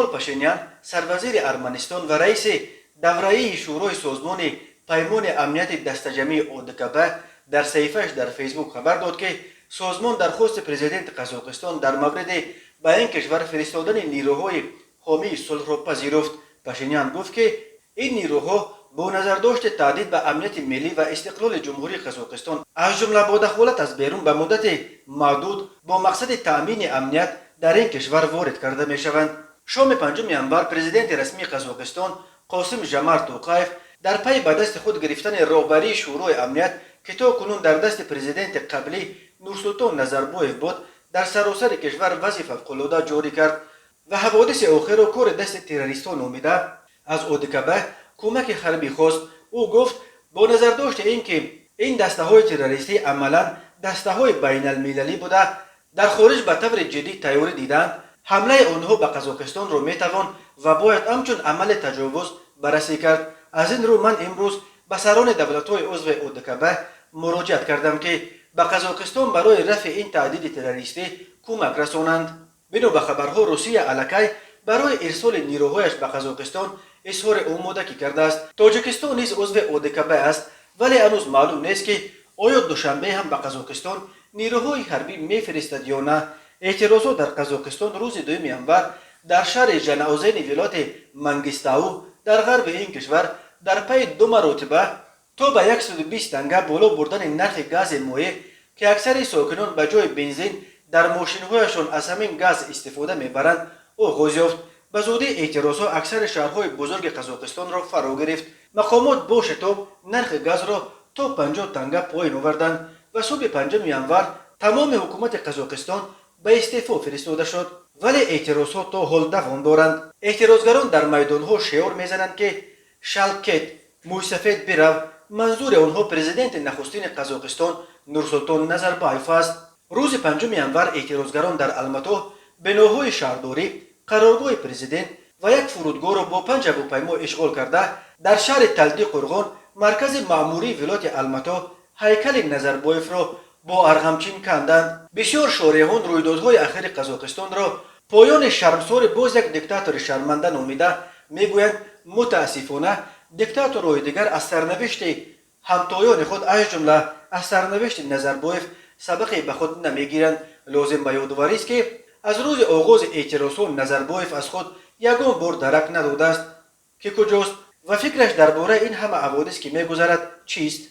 Никол Пашинян, сарвазири Арманистон ва раиси давраии Шӯрои Созмони Паймони Амнияти Дастаҷамъии ОДКБ, дар саҳифааш дар Фейсбук хабар дод, ки созмон дархости президенти Қазоқистон дар мавриди ба ин кишвар фиристодани нирӯҳои ҳомии сулҳро пазируфт. Пашинян гуфт, ки ин нирӯҳо бо назардошти таҳдид ба амнияти миллӣ ва истиқлоли Ҷумҳурии Қазоқистон, аз ҷумла бо дахолат аз берун, ба муддати маҳдуд бо мақсади таъмини амният дар ин кишвар ворид карда мешаванд. Шоми 5 январ президенти расмии Қазоқистон Қосим Жамар Тоқаев дар пайи ба дасти худ гирифтани роҳбарии Шӯрои Амният, ки то кунун дар дасти президенти қаблӣ Нурсултон Назарбоев буд, дар саросари кишвар вазъи фавқулода ҷорӣ кард ва ҳаводиси охирро кори дасти террористҳо номида, аз ОДКБ кӯмаки ҳарбӣ хост. Ӯ гуфт, бо назардошти ин ки ин дастаҳои террористӣ амалан дастаҳои байналмилалӣ буда, дар хориҷ ба таври ҷиддӣ тайёрӣ диданд, ҳамлаи онҳо ба Қазоқистонро метавон ва бояд ҳамчун амали таҷовуз баррасӣ кард. Аз ин рӯ ман имрӯз ба сарони давлатҳои узви ОДКБ муроҷиат кардам, ки ба Қазоқистон барои рафъи ин таҳдиди террористӣ кӯмак расонанд. Бино ба хабарҳо, Русия аллакай барои ирсоли нирӯҳояш ба Қазоқистон изҳори омодагӣ кардааст. Тоҷикистон низ узви ОДКБ аст, вале ҳанӯз маълум нест, ки оё Душанбе ҳам ба Қазоқистон нирӯҳои ҳарбӣ мефиристад ё на. Эътирозҳо дар Қазоқистон рӯзи 2 январ дар шаҳри Жанаозени вилояти Мангистау дар ғарби ин кишвар дар пайи ду маротиба то ба 120 танга боло бурдани нархи гази моеъ, ки аксари сокинон ба ҷои бензин дар мошинҳояшон аз ҳамин газ истифода мебаранд, оғоз ёфт. Ба зудӣ эътирозҳо аксари шаҳрҳои бузурги Қазоқистонро фаро гирифт. Мақомот бо шитоб нархи газро то 50 танга поин оварданд ва субҳи 5 январ тамоми ҳукумати Қазоқистон ба истеъфо фиристода шуд, вале эътирозҳо то ҳол давом доранд. Эътирозгарон дар майдонҳо шиор мезананд, ки «Шал кет, мӯйсафед бирав». Манзури онҳо президенти нахустини Қазоқистон Нурсултон Назарбаев аст. Рӯзи 5 январ эътирозгарон дар Алмато биноҳои шаҳрдорӣ, қароргоҳи президент ва як фурудгоҳро бо панҷ ҳавопаймо ишғол карда, дар шаҳри Талди Қурғон, маркази маъмурии вилояти Алмато, ҳайкали Назарбоевро бо арғамчин канданд. Бисёр шореҳон рӯйдодҳои ахири Қазоқистонро поёни шармсори боз як диктатори шарманда номида, мегӯянд, мутаассифона, диктаторҳои дигар аз сарнавишти ҳамтоёни худ, аз ҷумла аз сарнавишти Назарбоев, сабақе ба худ намегиранд. Лозим ба ёдоварист, ки аз рӯзи оғози эътирозҳо Назарбоев аз худ ягон бор дарак надодааст, ки куҷост ва фикраш дар бораи ин ҳама ҳаводис, ки мегузарад, чист.